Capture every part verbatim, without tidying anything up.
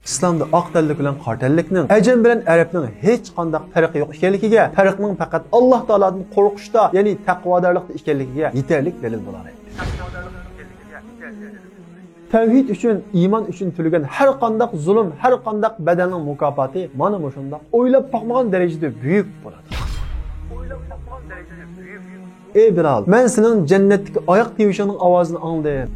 ئىسلامدا ئاق تەنلىك بىلەن قارا تەنلىكنىڭ، ئەجەم بىلەن ئەرەبنىڭ ھېچقانداق پەرقى يوق ئىكەنلىكىگە، پەرقنىڭ پەقەت ئاللاھ تائالادىن قورقۇشتا، يەنى تەقۋادارلىقتا ئىكەنلىكىگە يېتەرلىك دەلىل بولالايدۇ. تەۋھىد ئۈچۈن، ئىمان ئۈچۈن تۆلىگەن ھەر قانداق زۇلۇم، ھەر قانداق بەدەلنىڭ مۇكاپاتى مانا مۇشۇنداق ئويلاپ باقمىغان دەرىجىدە بۈيۈك بولىدۇ. ئەي بىلال، مەن سېنىڭ جەننەتتىكى ئاياق تىۋىشىڭنىڭ ئاۋازىنى ئاڭلىدىم.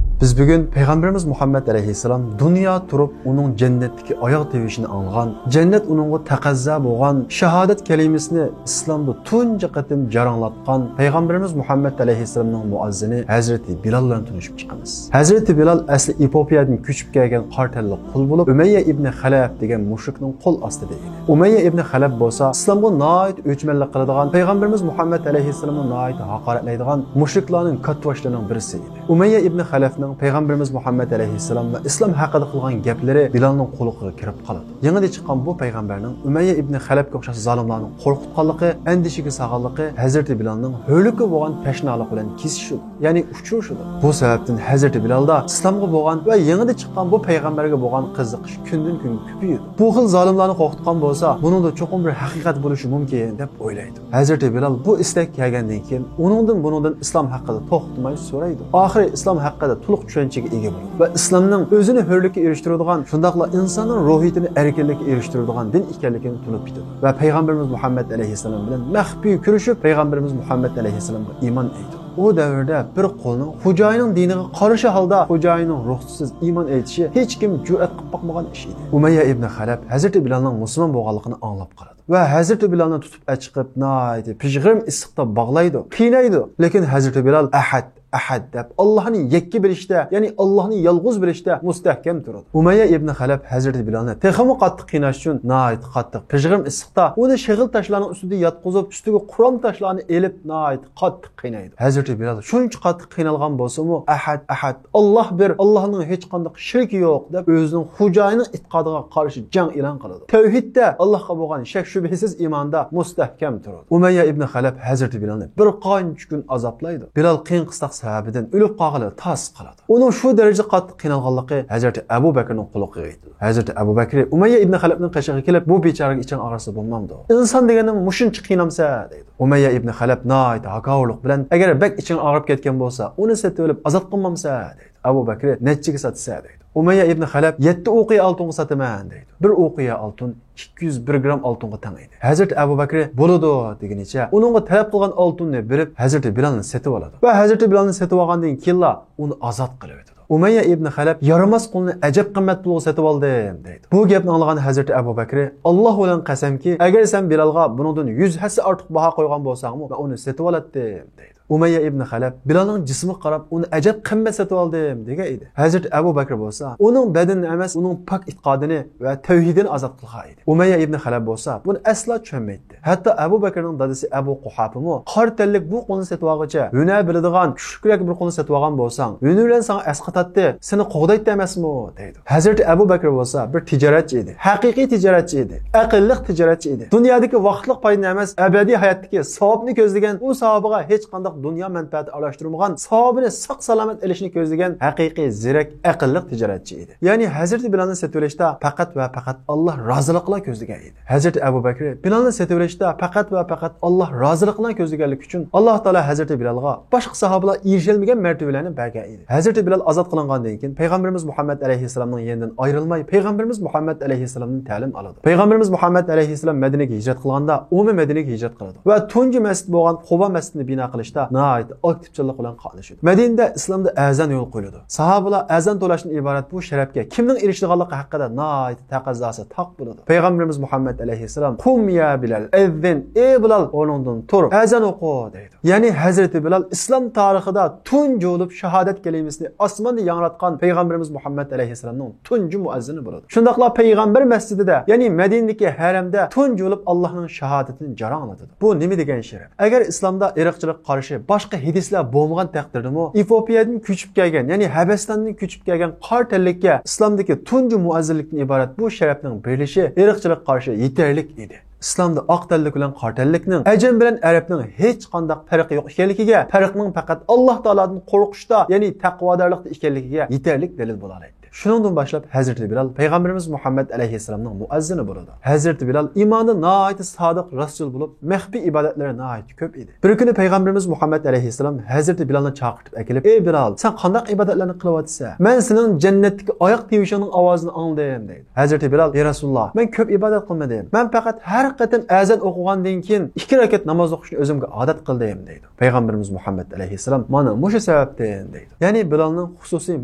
بىز بۈگۈن پەيغەمبىرىمىز مۇھەممەد ئەلەيھىسسالام دۇنيا تۇرۇپ ئۇنىڭ جەننەتتىكى ئاياغ تىۋىشىنى ئاڭلىغان، جەننەت ئۇنىڭغا تەقەززا بولغان، شاھادەت كەلىمىسىنى ئىسلامدا تۇنجى قېتىم جاراڭلاتقان پەيغەمبىرىمىز مۇھەممەد ئەلەيھىسسالامنىڭ مۇئەززىنى ھەزرىتى بىلال بىلەن تونۇشۇپ چىقىمىز. ھەزرىتى بىلال ئەسلى ئېپىئوپىيەدىن كۆچۈپ كەلگەن قارا تەنلىك قۇل بولۇپ، ئۇمەييە ئىبنى خەلەپ دېگەن مۇشرىكنىڭ قول ئاستىدا ئىدى. ئۇمەييە ئىبنى خەلەپ بولسا ئىسلامغا ناھايىتى ئۆچمەنلىك قىلىدىغان، پەيغەمبىرىمىز مۇھەممەد ئەلەيھىسسالامنى ناھايىتى ھاقارەتلەيدىغان مۇشرىكلارنىڭ كاتتىباشلىرىنىڭ بىرسى ئىدى. ئۇمەييە ئىبنى خەلەفنىڭ پەيغەمبىرىمىز مۇھەممەد ئەلەيھىسسالام ۋە ئىسلام ھەققىدە قىلغان گەپلىرى بىلالنىڭ قۇلىقىغا كىرىپ قالىدۇ. يېڭىدىن چىققان بۇ پەيغەمبەرنىڭ ئۇمەييە ئىبنى خەلەپكە ئوخشاش زالىملارنى قورقۇتقانلىقى، ئەندىشىگە سالغانلىقى ھەزرىتى بىلالنىڭ ھۆرلۈكى بولغان تەشنالىق بىلەن كېسىشىدۇ. يەنى ئۇچرىشىدۇ. بۇ سەۋەبتىن ھەزرىتى بىلالدا ئىسلامغا بولغان ۋە يېڭىدىن چىققان بۇ پەيغەمبەرگە بولغان قىزىقىش كۈندىن-كۈنگە كۆپىيىدۇ. بۇ خىل زالىملارنى قورقۇتقان بولسا، بۇنىڭدا چوقۇم بىر ھەقىقەت بولۇشى مۇمكىن، دەپ ئويلايدۇ. ھەزرىتى بىلال بۇ ئىستەك كەلگەندىن كېيىن، ئۇنىڭدىن بۇنىڭدىن ئىسلام ھەققىدە توختىماي سورايدۇ. ئاخىرى ئىسلام ھەققىدە تولۇق چۈشەنچىگە ئىگە بولىدۇ ۋە ئىسلامنىڭ ئۆزىنى ھۆرلۈككە ئېرىشتۈرىدىغان، شۇنداقلا ئىنساننىڭ روھىيىتىنى ئەركىنلىككە ئېرىشتۈرىدىغان دىن ئىكەنلىكىنى تونۇپ يېتىدۇ ۋە پەيغەمبىرىمىز مۇھەممەد ئەلەيھىسسالام بىلەن مەخپىي كۆرۈشۈپ، پەيغەمبىرىمىز مۇھەممەد ئەلەيھىسسالامغا ئىمان ئېيتىدۇ. ئۇ دەۋردە بىر قۇلنىڭ خوجايىنىنىڭ دىنىغا قارشى ھالدا خوجايىنىنىڭ رۇخسىتىسىز ئىمان ئېيتىشى ھېچكىم جۈرئەت قىلىپ باقمىغان ئىش ئىدى. ئۇمەييە ئىبنى خەلەپ ھەزرىتى بىلالنىڭ مۇسۇلمان بولغانلىقىنى ئاڭلاپ قالىدۇ ۋە ھەزرىتى بىلالنى تۇتۇپ ئەچىقىپ، ناھايىتى پىژغىرىم ئىسسىقتا باغلايدۇ، قىينايدۇ. لېكىن ھەزرىتى بىلال ئەھەد، ئەھەد دەپ ئاللاھنى يەككە بىلىشتە، يەنى ئاللاھنى يالغۇز بىلىشتە مۇستەھكەم تۇرىدۇ. ئۇمەييە ئىبنى خەلەپ ھەزرىتى بىلالنى تېخىمۇ قاتتىق قىيناش ئۈچۈن ناھايىتى قاتتىق پىژغىرىم ئىسسىقتا ئۇنى شېغىل تاشلارنىڭ ئۈستىدە ياتقۇزۇپ، ئۈستىگە قورام تاشلارنى ئېلىپ، ناھايىتى قاتتىق قىينايدۇ. ھەزرىتى بىلال شۇنچە قاتتىق قىينالغان بولسىمۇ، ئەھەد، ئەھەد، ئاللاھ بىر، ئاللاھنىڭ ھېچقانداق شېرىكى يوق، دەپ ئۆزىنىڭ خوجايىنىنىڭ ئېتىقادىغا قارشى جەڭ ئېلان قىلىدۇ. تەۋھىدتە، ئاللاھقا بولغان شەك شۈبھىسىز ئىماندا مۇستەھكەم تۇرىدۇ. ئۇمەييە ئىبنى خەلەپ ھەزرىتى بىلالنى بىر قانچە كۈن ئازابلايدۇ. بىلال قىيىن قىستاق سەۋەبىدىن ئۆلۈپ قالغىلى تاس قالىدۇ. ئۇنىڭ شۇ دەرىجىدە قاتتىق قىينالغانلىقى ھەزرىتى ئەبۇ بەكرىنىڭ قۇلىقىغا يېتىدۇ. ھەزرىتى ئەبۇ بەكرى ئۇمەييە ئىبنى خەلەپنىڭ قېشىغا كېلىپ، بۇ بىچارىگە ئىچىڭ ئاغرىسا بولمامدۇ؟ ئىنسان دېگىنىڭ مۇشۇنچە قىينامسەن؟ دەيدۇ. ئۇمەييە ئىبنى خەلەپ ناھايىتى ھاكاۋۇرلۇق بىلەن، ئەگەر بەك ئىچىڭ ئاغرىپ كەتكەن بولسا، ئۇنى سېتىۋېلىپ ئازاد قىلمامسەن؟ دەيدۇ. ئەبۇ بەكرى نەچچىگە ساتىسەن؟ دەيدۇ. ئۇمەييە ئىبنى خەلەپ يەتتە ئۇقىيە ئالتۇنغا ساتىمەن، دەيدۇ. بىر ئۇقىيە ئالتۇن ئىككى يۈز بىر گرام ئالتۇنغا تەڭ ئىدى. ھەزرىتى ئەبۇ بەكرى بولىدۇ دېگىنىچە ئۇنىڭغا تەلەپ قىلغان ئالتۇننى بېرىپ، ھەزرىتى بىلالنى سېتىۋالىدۇ ۋە ھەزرىتى بىلالنى سېتىۋالغاندىن كېيىنلا ئۇنى ئازاد قىلىۋېتىدۇ. ئۇمەييە ئىبنى خەلەپ يارىماس قۇلنى ئەجەب قىممەت پۇلغا سېتىۋالدىم، دەيدۇ. بۇ گەپنى ئاڭلىغان ھەزرىتى ئەبۇ بەكرى، ئاللاھ بىلەن قەسەمكى، ئەگەر سەن بىلالغا بۇنىڭدىن يۈز ھەسسە ئارتۇق باھا قويغان بولساڭمۇ، مەن ئۇنى سېتىۋالاتتىم، دەيدۇ. ئۇمەييە ئىبنى خەلەپ بىلالنىڭ جىسمىغا قاراپ، ئۇنى ئەجەب قىممەت سېتىۋالدىم، دېگەن ئىدى. ھەزرىتى ئەبۇ بەكرى بولسا ئۇنىڭ بەدىنىنى ئەمەس، ئۇنىڭ پاك ئېتىقادىنى ۋە تەۋھىدىنى ئازاد قىلغان ئىدى. ئۇمەييە ئىبنى خەلەپ بولسا بۇنى ئەسلا چۈشەنمەيتتى. ھەتتا ئەبۇ بەكرىنىڭ دادىسى ئەبۇ قۇھاپىمۇ، قارا تەنلىك بۇ قۇلنى سېتىۋالغۇچە، ھۈنەر بىلىدىغان، كۈچلۈكرەك بىر قۇلنى سېتىۋالغان بولساڭ، ھۈنىرى بىلەن ساڭا ئەسقاتاتتى، سېنى قوغدايتتى ئەمەسمۇ؟ دەيدۇ. ھەزرىتى ئەبۇ بەكرى بولسا بىر تىجارەتچى ئىدى. ھەقىقىي تىجارەتچى ئىدى. ئەقىللىق تىجارەتچى ئىدى. دۇنيادىكى ۋاقىتلىق پايدىنى ئەمەس، ئەبەدىي ھاياتتىكى ساۋابنى كۆزلىگەن، ئۇ ساۋابىغا ھېچقانداق دۇنيا مەنپەئەتى ئارىلاشتۇرمىغان، ساۋابىنى ساق-سالامەت ئېلىشنى كۆزلىگەن ھەقىقىي زېرەك، ئەقىللىق تىجارەتچى ئىدى. يەنى ھەزرىتى بىلالنى سېتىۋېلىشتا پەقەت ۋە پەقەت ئاللاھ رازىلىقىلا كۆزلىگەن ئىدى. ھەزرىتى ئەبۇ بەكرى بىلالنى سېتىۋېلىشتا پەقەت ۋە پەقەت ئاللاھ رازىلىقىلا كۆزلىگەنلىكى ئۈچۈن، ئاللاھ تائالا ھەزرىتى بىلالغا باشقا ساھابىلار ئېرىشەلمىگەن مەرتىۋىلەرنى بەرگەن ئىدى. ھەزرىتى بىلال ئازاد قىلىنغاندىن كېيىن، پەيغەمبىرىمىز مۇھەممەد ئەلەيھىسسالامنىڭ يېنىدىن ئايرىلماي، پەيغەمبىرىمىز مۇھەممەد ئەلەيھىسسالامدىن تەلىم ئالىدۇ. پەيغەمبىرىمىز مۇھەممەد ئەلەيھىسسالام مەدىنىگە ھىجرەت قىلغاندا، ئۇمۇ مەدىنىگە ھىجرەت قىلىدۇ ۋە تۇنجى مەسچىت بولغان قۇبا مەسچىتىنى بىنا قىلىشتا ناھايىتى ئاكتىپچانلىق بىلەن قاتنىشىدۇ. مەدىنىدە ئىسلامدا ئەزان يولغا قويۇلىدۇ. ساھابىلار ئەزان توۋلاشتىن ئىبارەت بۇ شەرەپكە كىمنىڭ ئېرىشىدىغانلىقى ھەققىدە ناھايىتى تەقەززاسى تاق بولىدۇ. پەيغەمبىرىمىز مۇھەممەد ئەلەيھىسسالام، «قۇم يا بىلال، ئەززىن، ئەي بىلال، ئورنۇڭدىن تۇر، ئەزان ئوقۇ» دەيدۇ. يەنى ھەزرىتى بىلال ئىسلام تارىخىدا تۇنجى بولۇپ شاھادەت كەلىمىسىنى ئاسماندا ياڭراتقان پەيغەمبىرىمىز مۇھەممەد ئەلەيھىسسالامنىڭ تۇنجى مۇئەززىنى بولىدۇ. شۇنداقلا پەيغەمبەر مەسچىتىدە، يەنى مەدىنىدىكى ھەرەمدە تۇنجى بولۇپ ئاللاھنىڭ شاھادىتىنى جاراڭلىتىدۇ. بۇ نېمە دېگەن شەرەپ؟ ئەگەر ئىسلامدا ئىرقچىلىققا قارشى باشقا ھەدىسلەر بولمىغان تەقدىردىمۇ، ئېفىئوپىيەدىن كۆچۈپ كەلگەن، يەنى ھەبەستاندىن كۆچۈپ كەلگەن قارا تەنلىككە ئىسلامدىكى تۇنجى مۇئەززىنلىكتىن ئىبارەت بۇ شەرەپنىڭ بېرىلىشى ئىرقچىلىققا قارشى يېتەرلىك ئىدى. ئىسلامدا ئاق تەنلىك بىلەن قارا تەنلىكنىڭ، ئەجەم بىلەن ئەرەبنىڭ ھېچقانداق پەرقى يوق ئىكەنلىكىگە، پەرقنىڭ پەقەت ئاللاھ تائالادىن قورقۇشتا، يەنى تەقۋادارلىقتا ئىكەنلىكىگە يېتەرلىك دەلىل بولالايتتى. شۇنىڭدىن باشلاپ ھەزرىتى بىلال پەيغەمبىرىمىز مۇھەممەد ئەلەيھىسسالامنىڭ مۇئەززىنى بولىدۇ. ھەزرىتى بىلال ئىماندا ناھايىتى سادىق، راستچىل بولۇپ، مەخپىي ئىبادەتلىرى ناھايىتى كۆپ ئىدى. بىر كۈنى پەيغەمبىرىمىز مۇھەممەد ئەلەيھىسسالام ھەزرىتى بىلالنى چاقىرتىپ ئەكېلىپ، ئەي بىلال، سەن قانداق ئىبادەتلەرنى قىلىۋاتىسەن؟ مەن سېنىڭ جەننەتتىكى ئاياق تىۋىشىڭنىڭ ئاۋازىنى ئاڭلىدىم، دەيدۇ. ھەزرىتى بىلال، ئەي رەسۇلۇللاھ، مەن كۆپ ئىبادەت قىلمىدىم. مەن پەقەت ھەر قېتىم ئەزان ئوقۇغاندىن كېيىن ئىككى رەكەت ناماز ئوقۇشنى ئۆزۈمگە ئادەت قىلدىم، دەيدۇ. پەيغەمبىرىمىز مۇھەممەد ئەلەيھىسسالام مانا مۇشۇ سەۋەبتىن، دەيدۇ. يەنى بىلالنىڭ خۇسۇسىي،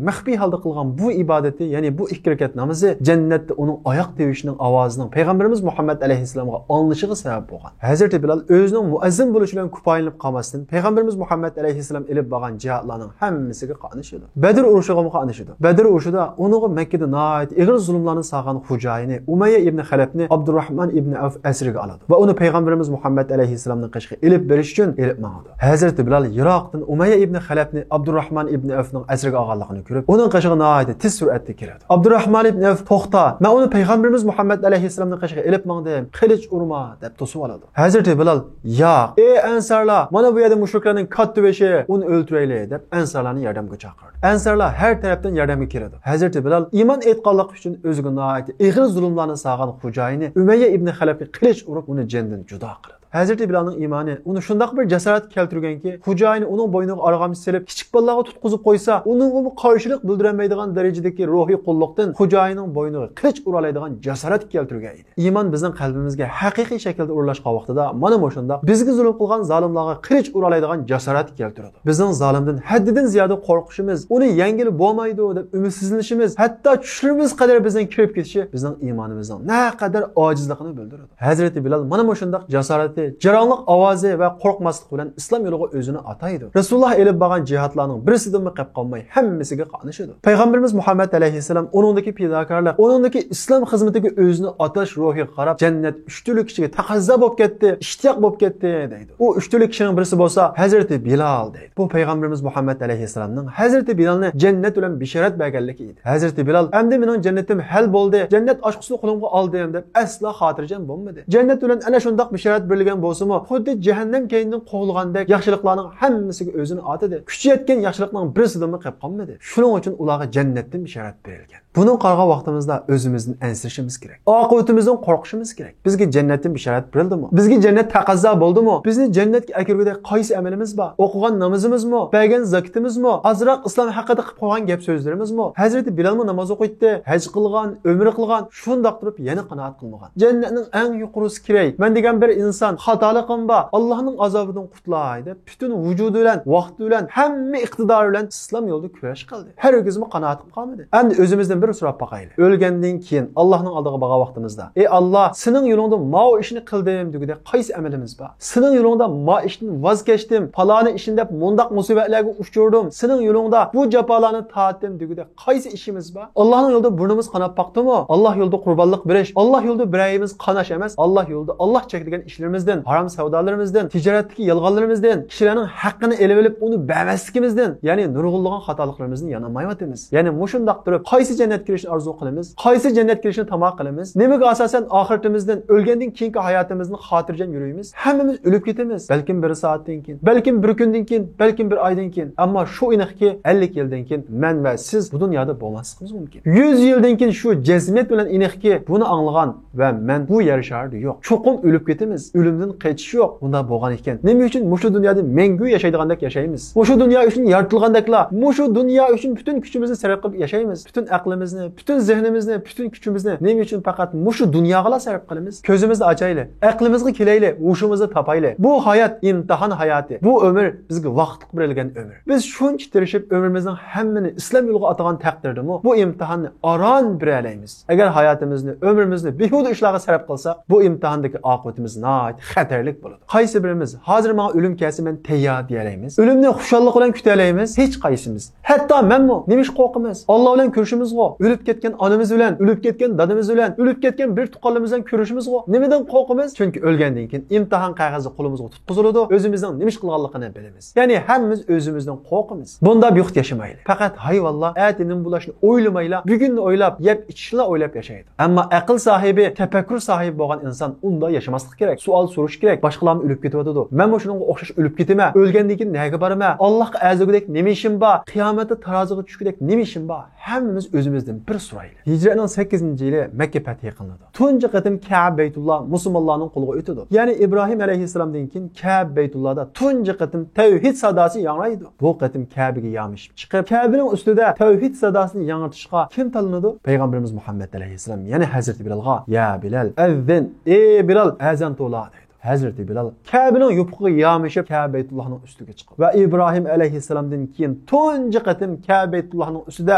مەخپىي ھالدا قىلغان بۇ ئىبادىتى، يەنى بۇ ئىككى رەكەت نامىزى جەننەتتە ئۇنىڭ ئاياق تىۋىشىنىڭ ئاۋازىنىڭ پەيغەمبىرىمىز مۇھەممەد ئەلەيھىسسالامغا ئاڭلىنىشىغا سەۋەب بولغان. ھەزرىتى بىلال ئۆزىنىڭ مۇئەززىن بولۇشى بىلەن كۇپايىلىنىپ قالماستىن، پەيغەمبىرىمىز مۇھەممەد ئەلەيھىسسالام ئېلىپ بارغان جىھادلارنىڭ ھەممىسىگە قاتنىشىدۇ. بەدر ئۇرۇشىغىمۇ قاتنىشىدۇ. بەدر ئۇرۇشىدا ئۇنىڭغا مەككىدە ناھايىتى ئېغىر زۇلۇملارنى سالغان خۇجايىنى ئۇمەييە ئىبنى خەلەپنى ئابدۇرراھمان ئىبنى ئەۋف ئەسىرگە ئالىدۇ ۋە ئۇنى پەيغەمبىرىمىز مۇھەممەد ئەلەيھىسسالامنىڭ قېشىغا ئېلىپ بېرىش ئۈچۈن ئېلىپ ماڭىدۇ. ھەزرىتى بىلال يىراقتىن ئۇمەييە ئىبنى خەلەپنى ئابدۇرراھمان ئىبنى ئەۋفنىڭ ئەسىرگە ئالغانلىقىنى كۆرۈپ، ئۇنىڭ قېشىغا ناھايىتى تېز سۈرئەتتە كېلىدۇ. ئابدۇرراھمان ئىبنى ئەۋف، توختا، مەن ئۇنى پەيغەمبىرىمىز مۇھەممەد ئەلەيھىسسالامنىڭ قېشىغا ئېلىپ ماڭدىم، قىلىچ ئۇرما، دەپ توسۇۋالىدۇ. ھەزرىتى بىلال، ياق، ئەي ئەنسارلار، مانا بۇ يەردە مۇشرىكلارنىڭ كاتتا بېشى، ئۇنى ئۆلتۈرەيلى، دەپ ئەنسارلارنى ياردەمگە چاقىرىدۇ. ئەنسارلار ھەر تەرەپتىن ياردەمگە كېلىدۇ. ھەزرىتى بىلال ئىمان ئېيتقانلىقى ئۈچۈن ئۆزىگە ناھايىتى ئېغىر زۇلۇملارنى سالغان خۇجايىنى ئۇمەييە ئىبنى خەلەپكە قىلىچ ئۇرۇپ، ئۇنى جېنىدىن جۇدا قىلىدۇ. ھەزرىتى بىلالنىڭ ئىمانى ئۇنى شۇنداق بىر جاسارەتكە كەلتۈرگەنكى، خۇجايىنى ئۇنىڭ بوينىغا ئارغامچا سېلىپ، كىچىك بالىلارغا تۇتقۇزۇپ قويسا، ئۇنىڭغىمۇ قارشىلىق بىلدۈرەلمەيدىغان دەرىجىدىكى روھىي قۇللۇقتىن خۇجايىنىنىڭ بوينىغا قىلىچ ئۇرالايدىغان جاسارەتكە كەلتۈرگەن ئىدى. ئىمان بىزنىڭ قەلبىمىزگە ھەقىقىي شەكىلدە ئورۇنلاشقان ۋاقتىدا، مانا مۇشۇنداق بىزگە زۇلۇم قىلغان زالىملارغا قىلىچ ئۇرالايدىغان جاسارەتكە كەلتۈرىدۇ. بىزنىڭ زالىمدىن ھەددىدىن زىيادە قورقۇشىمىز، ئۇنى يەڭگىلى بولمايدۇ دەپ ئۈمىدسىزلىنىشىمىز، ھەتتا چۈشلىرىمىز قەدەر بىزنىڭ كىرىپ كېتىشى بىزنىڭ ئىمانىمىزنىڭ نەقەدەر ئاجىزلىقىنى بىلدۈرىدۇ. ھەزرىتى بىلال مانا مۇشۇنداق جاسارىتى، جاراڭلىق ئاۋازى ۋە قورقماسلىق بىلەن ئىسلام يولىغا ئۆزىنى ئاتايدۇ. رەسۇلۇللاھ ئېلىپ بارغان جىھادلارنىڭ بىرسىدىنمۇ قېپ قالماي، ھەممىسىگە قاتنىشىدۇ. پەيغەمبىرىمىز مۇھەممەد ئەلەيھىسسالام ئۇنىڭدىكى پىداكارلىق، ئۇنىڭدىكى ئىسلام خىزمىتىگە ئۆزىنى ئاتاش روھىغا قاراپ، جەننەت ئۈچ تۈرلۈك كىشىگە تەقەززا بولۇپ كەتتى، ئىشتىياق بولۇپ كەتتى، دەيدۇ. ئۇ ئۈچ تۈرلۈك كىشىنىڭ بىرسى بولسا ھەزرىتى بىلال، دەيدۇ. بۇ پەيغەمبىرىمىز مۇھەممەد ئەلەيھىسسالامنىڭ ھەزرىتى بىلالنى جەننەت بىلەن بېشارەت بەرگەنلىكى ئىدى. ھەزرىتى بىلال، ئەمدى مېنىڭ جەننىتىم ھەل بولدى، جەننەت ئاچقۇچىنى قولۇمغا ئالدىم، دەپ ئەسلا خاتىرجەم بولمىدى. جەننەت بىلەن ئەنە شۇنداق بېشارەت بېرىلگەن بولسىمۇ، خۇددى جەھەننەم كەينىدىن قوغلىغاندەك ياخشىلىقلارنىڭ ھەممىسىگە ئۆزىنى ئاتىدى. كۈچى يەتكەن ياخشىلىقنىڭ بىرسىدىنمۇ قېپ قالمىدى. شۇنىڭ ئۈچۈن ئۇلارغا جەننەتتىن بېشارەت بېرىلگەن. بۇنىڭغا قارىغان ۋاقتىمىزدا ئۆزىمىزدىن ئەنسىرىشىمىز كېرەك. ئاقىۋىتىمىزدىن قورقۇشىمىز كېرەك. بىزگە جەننەتتىن بېشارەت بېرىلدىمۇ؟ بىزگە جەننەت تەقەززا بولدىمۇ؟ بىزنى جەننەتكە ئەكىرگۈدەك قايسى ئەمىلىمىز بار؟ ئوقۇغان نامىزىمىزمۇ؟ بەرگەن زاكىتىمىزمۇ؟ ئازراق ئىسلام ھەققىدە قىلىپ قويغان گەپ سۆزلىرىمىزمۇ؟ ھەزرىتى بىلالمۇ ناماز ئوقۇيتتى، ھەج قىلغان، ئۆمرە قىلغان، شۇنداق تۇرۇپ يەنە قانائەت قىلمىغان. جەننەتنىڭ ئەڭ يۇقىرىسى كىرەي، مەن دېگەن بىر ئىنسان، خاتالىقىم بار، ئاللاھنىڭ ئازابىدىن قۇتۇلاي دەپ پۈتۈن ۋۇجۇدى بىلەن، ۋاقتى بىلەن، ھەممە ئىقتىدارى بىلەن ئىسلام يولىدا كۈرەش قىلدى. ھەرگىزمۇ قانائەت قىلىپ قالمىدى. ئەمدى ئۆزىمىزدىن بىر سوراپ باقايلى. ئۆلگەندىن كېيىن ئاللاھنىڭ ئالدىغا بارغان ۋاقتىمىزدا، ئى ئاللاھ، سېنىڭ يولۇڭدا ماۋۇ ئىشنى قىلدىم دېگۈدەك قايسى ئەمىلىمىز بار؟ سېنىڭ يولۇڭدا ما ئىشتىن ۋاز كەچتىم، پالانى ئىشنى دەپ مۇنداق مۇسىبەتلەرگە ئۇچرىدىم، سېنىڭ يولۇڭدا بۇ جاپالارنى تارتتىم دېگۈدەك قايسى ئىشىمىز بار؟ ئاللاھنىڭ يولىدا بۇرنىمىز قاناپ باقتىمۇ؟ ئاللاھ يولىدا قۇربانلىق بېرىش، ئاللاھ يولىدا بىرەيىمىز قان ئاش ئەمەس، ئاللاھ يولىدا ئاللاھ چەكلىگەن ئىشلىرىمىزدىن، ھارام سەۋدالىرىمىزدىن، تىجارەتتىكى يالغانلىرىمىزدىن، كىشىلەرنىڭ ھەققىنى ئېلىۋېلىپ ئۇنى بەرمەسلىكىمىزدىن، يەنى نۇرغۇنلىغان خاتالىقلىرىمىزدىن يانالمايۋاتىمىز. يەنى مۇشۇنداق تۇرۇپ قايسى جەننەتكە كىرىشنى ئارزۇ قىلىمىز؟ قايسى جەننەتكە كىرىشنى تاما قىلىمىز؟ نېمىگە ئاساسەن ئاخىرىتىمىزدىن، ئۆلگەندىن كېيىنكى ھاياتىمىزدىن خاتىرجەم يۈرىمىز؟ ھەممىمىز ئۆلۈپ كېتىمىز. بەلكىم بىر سائەتتىن كېيىن، بەلكىم بىر كۈندىن كېيىن، بەلكىم بىر ئايدىن كېيىن. ئەمما شۇ ئېنىقكى، ئەللىك يىلدىن كېيىن مەن ۋە سىز بۇ دۇنيادا بولماسلىقىمىز مۇمكىن. يۈز يىلدىن كېيىن شۇ جەزمىيەت بىلەن ئېنىقكى، بۇنى ئاڭلىغان ۋە مەن بۇ يەر شارىدا يوق. چوقۇم ئۆلۈپ كېتىمىز. ئۆلۈمدىن قېچىش يوق. بۇنداق بولغان ئىكەن، نېمە ئۈچۈن مۇشۇ دۇنيادا مەڭگۈ ياشايدىغاندەك ياشايمىز؟ مۇشۇ دۇنيا ئۈچۈن يارىتىلغاندەكلا، مۇشۇ دۇنيا ئۈچۈن پۈتۈن كۈچىمىزنى سەرپ قىلىپ ياشايمىز. پۈتۈن ئەقلىمىزنى، پۈتۈن زېھنىمىزنى، پۈتۈن كۈچىمىزنى نېمە ئۈچۈن پەقەت مۇشۇ دۇنياغىلا سەرپ قىلىمىز؟ كۆزىمىزنى ئاچايلى، ئەقلىمىزغا كېلەيلى، ھوشىمىزنى تاپايلى. بۇ ھايات ئىمتىھان ھاياتى. بۇ ئۆمۈر بىزگە ۋاقىتلىق بېرىلگەن ئۆمۈر. بىز شۇنچە تىرىشىپ ئۆمرىمىزنىڭ ھەممىنى ئىسلام يولىغا ئاتىغان تەقدىردىمۇ، بۇ ئىمتىھاننى ئاران بېرەلەيمىز. ئەگەر ھاياتىمىزنى، ئۆمرىمىزنى بىھۇدە ئىشلارغا سەرپ قىلساق، بۇ ئىمتىھاندىكى ئاقىۋىتىمىز ناھايىتى خەتەرلىك بولىدۇ. قايسى بىرىمىز ھازىر ماڭا ئۆلۈم كەلسە مەن تەييار دېيەلەيمىز؟ ئۆلۈمنى خۇشاللىق بىلەن كۈتەلەيمىز؟ ھېچقايسىمىز. ھەتتا مەنمۇ. نېمىشقا قورقىمىز؟ ئاللا بىلەن كۆرۈشىمىزغۇ. ئۆلۈپ كەتكەن ئانىمىز بىلەن، ئۆلۈپ كەتكەن دادىمىز بىلەن، ئۆلۈپ كەتكەن بىر تۇغقانلىرىمىز بىلەن كۆرۈشىمىزغۇ. نېمىدىن قورقىمىز؟ چۈنكى ئۆلگەندىن كېيىن ئىمتىھان قەغىزى قولىمىزغا تۇتقۇزۇلىدۇ، ئۆزىمىزنىڭ نېمە ئىش قىلغانلىقىنى بىلىمىز. يەنى ھەممىمىز ئۆزىمىزدىن قورقىمىز. بۇنداق بىخۇد ياشىمايلى. پەقەت ھايۋانلار ئەتە نېمە بولۇشنى ئويلىمايلا، بۈگۈننى ئويلاپ، يەپ ئىچىشلا ئويلاپ ياشايدۇ. ئەمما ئەقىل ساھىبى، تەپەككۇر ساھىبى بولغان ئىنسان ئۇنداق ياشىماسلىقى كېرەك. سوئال سورىشى كېرەك. باشقىلارمۇ ئۆلۈپ كېتىۋاتىدۇ. مەنمۇ شۇنىڭغا ئوخشاش ئۆلۈپ كېتىمەن. ئۆلگەندىن كېيىن نەگە بارىمەن؟ ئاللاھقا ئەرزىگۈدەك نېمە ئىشىم بار؟ قىيامەتتە تارازىغا چۈشكۈدەك نېمە ئىشىم بار؟ ھەممىمىز ئۆزىمىزدىن بىر سورايلى. ھىجرەتنىڭ سەككىزىنچى يىلى مەككە پەتھى قىلىنىدۇ. تۇنجى قېتىم كەبە بەيتۇللا مۇسۇلمانلارنىڭ قولىغا ئۆتىدۇ. يەنى ئىبراھىم ئەلەيھىسسالامدىن كېيىن كەبە بەيتۇللادا تۇنجى قېتىم تەۋھىد ساداسى ياڭرايدۇ. بۇ قېتىم كەبىگە يامىشىپ چىقىپ، كەبىنىڭ ئۈستىدە تەۋھىد ساداسىنى ياڭرىتىشقا كىم تاللىنىدۇ؟ پەيغەمبىرىمىز مۇھەممەد ئەلەيھىسسالام، يەنى ھەزرىتى بىلالغا، يا بىلال، ئەززىن، ئى بىلال، ئەزان توۋلا، دەيدۇ. ھەزرىتى بىلال كەبىنىڭ يوپۇقىغا يامىشىپ، كەبە بەيتۇللاھنىڭ ئۈستىگە چىقىپ ۋە ئىبراھىم ئەلەيھىسسالامدىن كېيىن تۇنجى قېتىم كەبە بەيتۇللاھنىڭ ئۈستىدە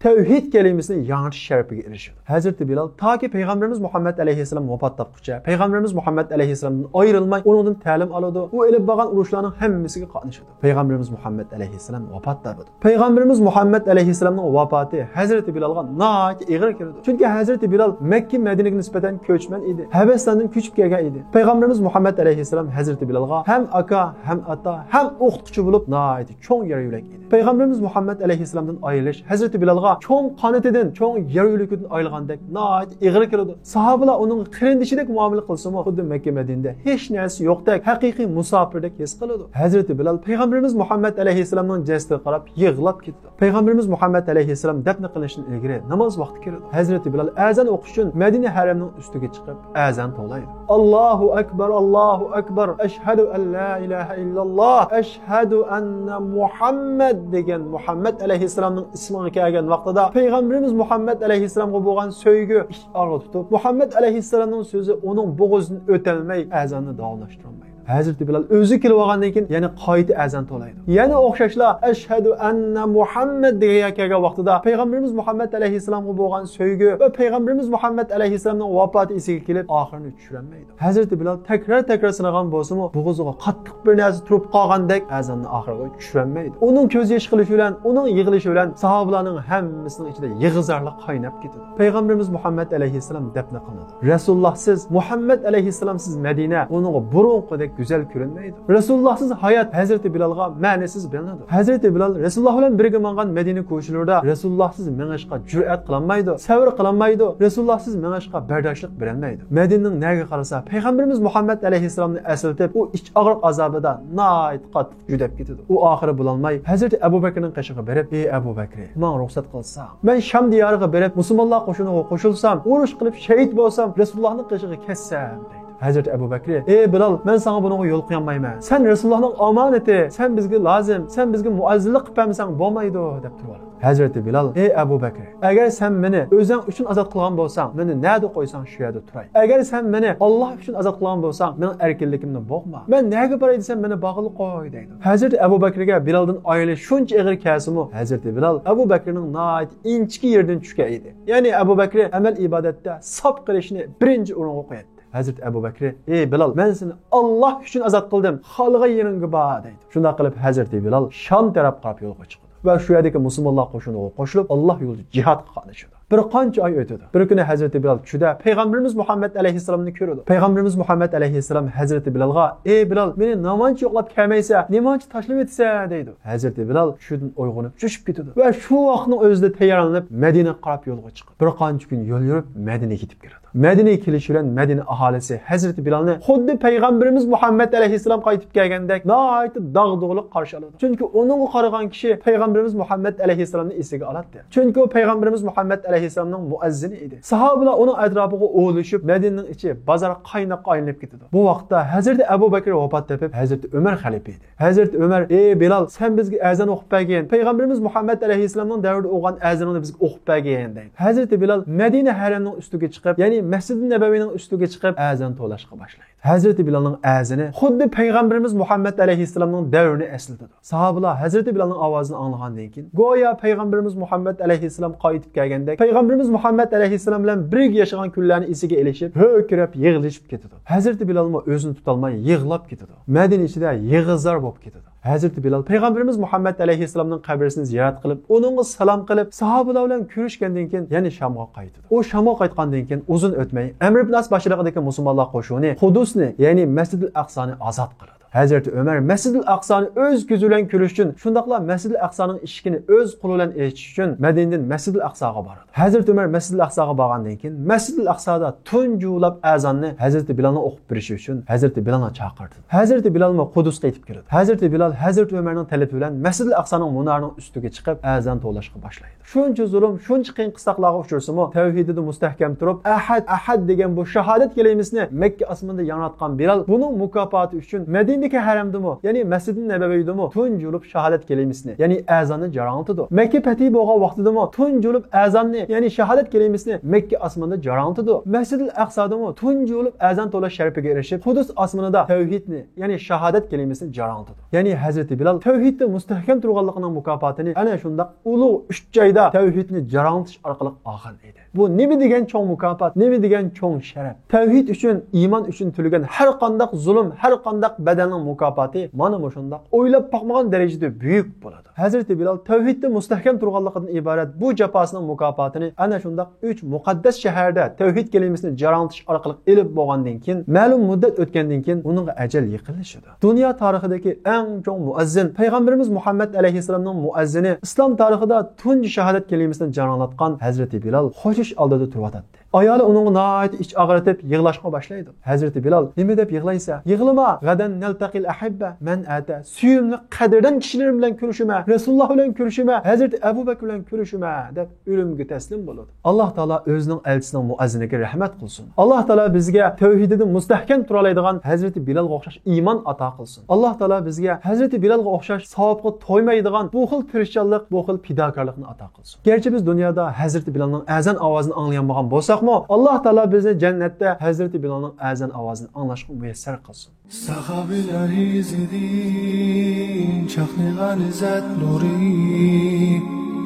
تەۋھىد كەلىمىسىنى ياڭرىتىش شەرىپىگە ئېرىشىدۇ. ھەزرىتى بىلال تاكى پەيغەمبىرىمىز مۇھەممەد ئەلەيھىسسالام ۋاپات تاپقۇچە، پەيغەمبىرىمىز مۇھەممەد ئەلەيھىسسالامدىن ئايرىلماي، ئۇنىڭدىن تەلىم ئالىدۇ. ئۇ ئېلىپ بارغان ئۇرۇشلارنىڭ ھەممىسىگە قاتنىشىدۇ. پەيغەمبىرىمىز مۇھەممەد ئەلەيھىسسالام ۋاپات تاپىدۇ. پەيغەمبىرىمىز مۇھەممەد ئەلەيھىسسالامنىڭ ۋاپاتى ھەزرىتى بىلالغا ناھايىتى ئېغىر كېلىدۇ. چۈنكى ھەزرىتى بىلال مەككە مەدىنىگە نىسبەتەن كۆچمەن ئىدى. ھەبەستاندىن كۆچۈپ كەلگەن ئىدى. پەيغەمبىرىمىز مۇھەممەد ئەلەيھىسسالام ھەزرىتى بىلالغا ھەم ئاكا، ھەم ئاتا، ھەم ئوقۇتقۇچى بولۇپ ناھايىتى چوڭ يار يۆلەك ئىدى. پەيغەمبىرىمىز مۇھەممەد ئەلەيھىسسالامدىن ئايرىلىش ھەزرىتى بىلالغا چوڭ قانىتىدىن، چوڭ يار يۆلىكىدىن ئايرىلغاندەك ناھايىتى ئېغىر كېلىدۇ. ساھابىلار ئۇنىڭغا قېرىندىشىدەك مۇئامىلە قىلسىمۇ، خۇددى مەككە مەدىنىدە ھېچ نەرسە يوقتەك، ھەقىقىي مۇساپىردەك ھېس قىلىدۇ. ھەزرىتى بىلال پەيغەمبىرىمىز مۇھەممەد ئەلەيھىسسالامنىڭ جەسىتىگە قاراپ يىغلاپ كېتىدۇ. پەيغەمبىرىمىز مۇھەممەد ئەلەيھىسسالام دەپنە قىلىنىشتىن ئىلگىرى ناماز ۋاقتى كېلىدۇ. ھەزرىتى بىلال ئەزان ئوقۇش ئۈچۈن مەدىنە ھەرەمنىڭ ئۈستىگە چىقىپ ئەزان توۋلايدۇ. ئاللاھۇ ئەكبەر، ئاللاھۇ ئەكبەر، ئەشھەدۇ ئەن لا ئىلاھە ئىللاللاھ، ئەشھەدۇ ئەننە مۇھەممەد دېگەن مۇھەممەد ئەلەيھىسسالامنىڭ ئىسمىغا كەلگەن ۋاقتىدا پەيغەمبىرىمىز مۇھەممەد ئەلەيھىسسالامغا بولغان سۆيگۈ ئىچ ئاغرىق تۇتۇپ، مۇھەممەد ئەلەيھىسسالامنىڭ سۆزى ئۇنىڭ بوغۇزىدىن ئۆتەلمەي ئەزاننى داۋاملاشتۇرالمايدۇ. ھەزرىتى بىلال ئۆزى كېلىۋالغاندىن كېيىن يەنە قايتا ئەزان توۋلايدۇ. يەنە ئوخشاشلا ئەشھەدۇ ئەننە مۇھەممەد دېگەن يەرگە كەلگەن ۋاقتىدا پەيغەمبىرىمىز مۇھەممەد ئەلەيھىسسالامغا بولغان سۆيگۈ ۋە پەيغەمبىرىمىز مۇھەممەد ئەلەيھىسسالامنىڭ ۋاپاتى ئېسىگە كېلىپ ئاخىرىنى چۈشۈرەلمەيدۇ. ھەزرىتى بىلال تەكرار-تەكرار سىنىغان بولسىمۇ، بوغۇزىغا قاتتىق بىر نەرسە تۇرۇپ قالغاندەك ئەزاننى ئاخىرىغا چۈشۈرەلمەيدۇ. ئۇنىڭ كۆز يېشى قىلىشى بىلەن، ئۇنىڭ يىغلىشى بىلەن ساھابىلارنىڭ ھەممىسىنىڭ ئىچىدە يىغا-زارلىق قايناپ كېتىدۇ. پەيغەمبىرىمىز مۇھەممەد ئەلەيھىسسالام دەپنە قىلىنىدۇ. رەسۇلۇللاھسىز، مۇھەممەد ئەلەيھىسسالامسىز مەدىنە ئۇنىڭغا بۇرۇنقىدەك گۈزەل كۆرۈنمەيدۇ. رەسۇلۇللاھسىز ھايات ھەزرىتى بىلالغا مەنىسىز بىلىنىدۇ. ھەزرىتى بىلال رەسۇلۇللاھ بىلەن بىرگە ماڭغان مەدىنە كوچىلىرىدا رەسۇلۇللاھسىز مېڭىشقا جۈرئەت قىلالمايدۇ، سەۋر قىلالمايدۇ، رەسۇلۇللاھسىز مېڭىشقا بەرداشلىق بېرەلمەيدۇ. مەدىنىنىڭ نەگە قارىسا، پەيغەمبىرىمىز مۇھەممەد ئەلەيھىسسالامنى ئەسلىتىپ، ئۇ ئىچ ئاغرىق ئازابىدا ناھايىتى قاتتىق جۈدەپ كېتىدۇ. ئۇ ئاخىرى بولالماي، ھەزرىتى ئەبۇ بەكرىنىڭ قېشىغا بېرىپ، ئى ئەبۇ بەكرى، ماڭا رۇخسەت قىلساڭ، مەن شام دىيارىغا بېرىپ، مۇسۇلمانلار قوشۇنىغا قوشۇلسام، ئۇرۇش قىلىپ شېھىت بولسام، رەسۇلۇللاھنىڭ قېشىغا كەتسەم، دەيدۇ. ھەزرىتى ئەبۇ بەكرى، ئى بىلال، مەن ساڭا بۇنىڭغا يول قويالمايمەن. سەن رەسۇلۇللاھنىڭ ئامانىتى، سەن بىزگە لازىم، سەن بىزگە مۇئەززىنلىق قىلىپ بەرمىسەڭ بولمايدۇ، دەپ تۇرۇۋالىدۇ. ھەزرىتى بىلال، ئى ئەبۇ بەكرى، ئەگەر سەن مېنى ئۆزۈڭ ئۈچۈن ئازاد قىلغان بولساڭ، مېنى نەدە قويساڭ، شۇ يەردە تۇراي. ئەگەر سەن مېنى ئاللاھ ئۈچۈن ئازاد قىلغان بولساڭ، مېنىڭ ئەركىنلىكىمنى بوغما. مەن نەگە باراي دېسەم، مېنى باغلىۋال قوي، دەيدۇ. ھەزرىتى ئەبۇ بەكرىگە بىلالدىن ئايرىلىش شۇنچە ئېغىر كەلسىمۇ، ھەزرىتى بىلال ئەبۇ بەكرىنىڭ ناھايىتى ئىنچىكە يېرىدىن چۈشكەن ئىدى. يەنى ئەبۇ بەكرى ئەمەل ئىبادەتتە ساپ قىلىشنى بىرىنچى ئورۇنغا قوياتتى. ھەزرىتى ئەبۇ بەكرى، ئى بىلال، مەن سېنى ئاللاھ ئۈچۈن ئازاد قىلدىم، خالىغان يېرىڭگە بار، دەيدۇ. شۇنداق قىلىپ ھەزرىتى بىلال شام تەرەپ قاراپ يولغا چىقىدۇ ۋە شۇ يەردىكى مۇسۇلمانلار قوشۇنىغا قوشۇلۇپ، ئاللاھ يولىدا جىھادقا قاتنىشىدۇ. بىر قانچە ئاي ئۆتىدۇ. بىر كۈنى ھەزرىتى بىلال چۈشىدە پەيغەمبىرىمىز مۇھەممەد ئەلەيھىسسالامنى كۆرىدۇ. پەيغەمبىرىمىز مۇھەممەد ئەلەيھىسسالام ھەزرىتى بىلالغا، ئى بىلال، مېنى نېمانچە يوقلاپ كەلمەيسەن، نېمانچە تاشلىۋېتىسەن، دەيدۇ. ھەزرىتى بىلال چۈشىدىن ئويغىنىپ چۆچۈپ كېتىدۇ ۋە شۇ ۋاقىتنىڭ ئۆزىدە تەييارلىنىپ مەدىنىگە قاراپ يولغا چىقىدۇ. بىر قانچە كۈن يول يۈرۈپ مەدىنىگە يېتىپ كېلىدۇ. مەدىنىگە كېلىشى بىلەن مەدىنە ئاھالىسى ھەزرىتى بىلالنى خۇددى پەيغەمبىرىمىز مۇھەممەد ئەلەيھىسسالام قايتىپ كەلگەندەك ناھايىتى داغدۇغىلىق قارشى ئالىدۇ. چۈنكى ئۇنىڭغا قارىغان كىشى پەيغەمبىرىمىز مۇھەممەد ئەلەيھىسسالامنى ئېسىگە ئالاتتى. چۈنكى ئۇ پەيغەمبىرىمىز مۇھەممەد ئەلەيھىسسالامنىڭ مۇئەززىنى ئىدى. ساھابىلار ئۇنىڭ ئەتراپىغا ئولىشىپ، مەدىنىنىڭ ئىچى بازار قايناپ قاينىلىپ كېتىدۇ. بۇ ۋاقىتتا ھەزرىتى ئەبۇ بەكرى ۋاپات تېپىپ، ھەزرىتى ئۆمەر خەلىپە ئىدى. ھەزرىتى ئۆمەر، ئى بىلال، سەن بىزگە ئەزان ئوقۇپ بەرگىن، پەيغەمبىرىمىز مۇھەممەد ئەلەيھىسسالامنىڭ دەۋرىدە ئوقۇغان ئەزىنىڭنى بىزگە ئوقۇپ بەرگىن، دەيدۇ. ھەزرىتى بىلال مەدىنە ھەرەمنىڭ ئۈستىگە چىقىپ، يەنى مەسجىدى نەبەۋىنىڭ ئۈستىگە چىقىپ ئەزان توۋلاشقا باشلايدۇ. ھەزرىتى بىلالنىڭ ئەزىنى خۇددى پەيغەمبىرىمىز مۇھەممەد ئەلەيھىسسالامنىڭ دەۋرىنى ئەسلىتىدۇ. ساھابىلار ھەزرىتى بىلالنىڭ ئاۋازىنى ئاڭلىغاندىن كېيىن، گويا پەيغەمبىرىمىز مۇھەممەد ئەلەيھىسسالام قايتىپ كەلگەندەك، پەيغەمبىرىمىز مۇھەممەد ئەلەيھىسسالام بىلەن بىرگە ياشىغان كۈنلەرنى ئېسىگە ئېلىشىپ، ھۆركىرەپ يىغلىشىپ كېتىدۇ. ھەزرىتى بىلالمۇ ئۆزىنى تۇتالماي يىغلاپ كېتىدۇ. مەدىنە ئىچىدە يىغا-زار بولۇپ كېتىدۇ. ھەزرىتى بىلال پەيغەمبىرىمىز مۇھەممەد ئەلەيھىسسالامنىڭ قەبرىسىنى زىيارەت قىلىپ، ئۇنىڭغا سالام قىلىپ، ساھابىلار بىلەن كۆرۈشكەندىن كېيىن يەنە شامغا قايتىدۇ. ئۇ شامغا قايتقاندىن كېيىن ئۇزۇن ئۆتمەي، ئەمر ئىبن ئاس باشچىلىقىدىكى مۇسۇلمانلار قوشۇنى قۇدۇسنى، يەنى مەسجىدىل ئەقسانى ئازاد قىلىدۇ. ھەزرىتى ئۆمەر مەسجىدىل ئەقسانى ئۆز كۆزى بىلەن كۆرۈش ئۈچۈن، شۇنداقلا مەسجىدىل ئەقسانىڭ ئىشىكىنى ئۆز قولى بىلەن ئېچىش ئۈچۈن مەدىنىدىن مەسجىدىل ئەقساغا بارىدۇ. ھەزرىتى ئۆمەر مەسجىدىل ئەقساغا بارغاندىن كېيىن، مەسجىدىل ئەقسادا تۇنجى بولۇپ ئەزاننى ھەزرىتى بىلالنىڭ ئوقۇپ بېرىشى ئۈچۈن ھەزرىتى بىلالنى چاقىرتىدۇ. ھەزرىتى بىلالمۇ قۇدۇسقا يېتىپ كېلىدۇ. ھەزرىتى بىلال ھەزرىتى ئۆمەرنىڭ تەلىپى بىلەن مەسجىدىل ئەقسانىڭ مۇنارىنىڭ ئۈستىگە چىقىپ ئەزان توۋلاشقا باشلايدۇ. شۇنچە زۇلۇم، شۇنچە قىيىن قىستاقلارغا ئۇچرىسىمۇ، تەۋھىدىدە مۇستەھكەم تۇرۇپ، ئەھەد، ئەھەد دېگەن بۇ شاھادەت كەلىمىسىنى مەككە ئاسمىنىدا ياڭراتقان بىلال بۇنىڭ مۇكاپاتى ئۈچۈن مەدىنىدىكى ھەرەمدىمۇ، يەنى مەسجىدى نەبەۋىدىمۇ تۇنجى بولۇپ شاھادەت كەلىمىسىنى، يەنى ئەزاننى جاراڭلىتىدۇ. مەككە پەتھى بولغان ۋاقتىدىمۇ تۇنجى بولۇپ ئەزاننى، يەنى شاھادەت كەلىمىسىنى مەككە ئاسمىنىدا جاراڭلىتىدۇ. مەسجىدىل ئەقسادىمۇ تۇنجى بولۇپ ئەزان توۋلاش شەرىپىگە ئېرىشىپ، قۇدۇس ئاسمىنىدا تەۋھىدنى، يەنى شاھادەت كەلىمىسىنى جاراڭلىتىدۇ. يەنى ھەزرىتى بىلال تەۋھىدتە مۇستەھكەم تۇرغانلىقىنىڭ مۇكاپاتىنى ئەنە شۇنداق ئۇلۇغ ئۈچ جايدا تەۋھىدنى جاراڭلىتىش ئارقىلىق ئالغان ئىدى. بۇ نېمە دېگەن چوڭ مۇكاپات، نېمە دېگەن چوڭ شەرەپ! تەۋھىد ئۈچۈن، ئىمان ئۈچۈن تۆلىگەن ھەر قانداق زۇلۇم، ھەر قانداق بەدەلنىڭ مۇكاپاتى مانا مۇشۇنداق ئويلاپ باقمىغان دەرىجىدە بۈيۈك بولىدۇ. ھەزرىتى بىلال تەۋھىدتە مۇستەھكەم تۇرغانلىقىدىن ئىبارەت بۇ جاپاسىنىڭ مۇكاپاتىنى ئەنە شۇنداق ئۈچ مۇقەددەس شەھەردە تەۋھىد كەلىمىسىنى جاراڭلىتىش ئارقىلىق ئېلىپ بولغاندىن كېيىن، مەلۇم مۇددەت ئۆتكەندىن كېيىن ئۇنىڭغا ئەجەل يېقىنلىشىدۇ. دۇنيا تارىخىدىكى ئەڭ چوڭ مۇئەززىن پەيغەمبىرىمىز مۇھەممەد ئەلەيھىسسالامنىڭ مۇئەززىنى، ئىسلام تارىخىدا تۇنجى شاھادەت كەلىمىسىنى جاراڭلاتقان ھەزرىتى بىلال خوش ئىش ئالدىدا تۇرۇۋاتاتتى. ئايالى ئۇنىڭغا ناھايىتى ئىچ ئاغرىتىپ يىغلاشقا باشلايدۇ. ھەزرىتى بىلال، نېمە دەپ يىغلايسەن؟ يىغلىما، غەدەن نەلتەقىل ئەھىببە، مەن ئەتە سۆيۈملۈك قەدىردان كىشىلىرىم بىلەن كۆرۈشىمەن، رەسۇلۇللا بىلەن كۆرۈشىمەن، ھەزرىتى ئەبۇ بەكىر بىلەن كۆرۈشىمەن دەپ ئۆلۈمگە تەسلىم بولىدۇ. ئاللا تائالا ئۆزىنىڭ ئەلچىسىنىڭ مۇئەززىنىگە رەھمەت قىلسۇن. ئاللا تائالا بىزگە تەۋھىدىدە مۇستەھكەم تۇرالايدىغان ھەزرىتى بىلالغا ئوخشاش ئىمان ئاتا قىلسۇن. ئاللا تائالا بىزگە ھەزرىتى بىلالغا ئوخشاش ساۋابقا تويمايدىغان بۇ خىل تىرىشچانلىق، بۇ خىل پىداكارلىقنى ئاتا قىلسۇن. گەرچە بىز دۇنيادا ھەزرىتى بىلالنىڭ ئەزان ئاۋازىنى ئاڭلىيالمىغان بولساقمۇ، ئاللا تائالا بىزنى جەننەتتە ھەزرىتى بىلالنىڭ ئەزان ئاۋازىنى ئاڭلاشقا مۇيەسسەر قىلسۇن. ساھابىلەر ئىزىدىن چاقنىغان ئىززەت نۇرى،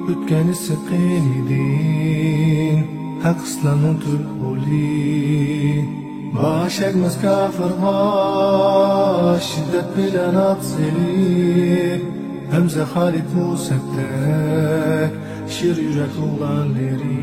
ئۆتكەن ئىسسىق قېنىدىن ھەق ئىسلامنىڭ تۈپ غولى. باش ئەگمەس كاپىرغا شىددەت بىلەن ئات سېلىپ، ھەمزە خالىد مۇسەپدەك شېر يۈرەك ئوغلانلىرى.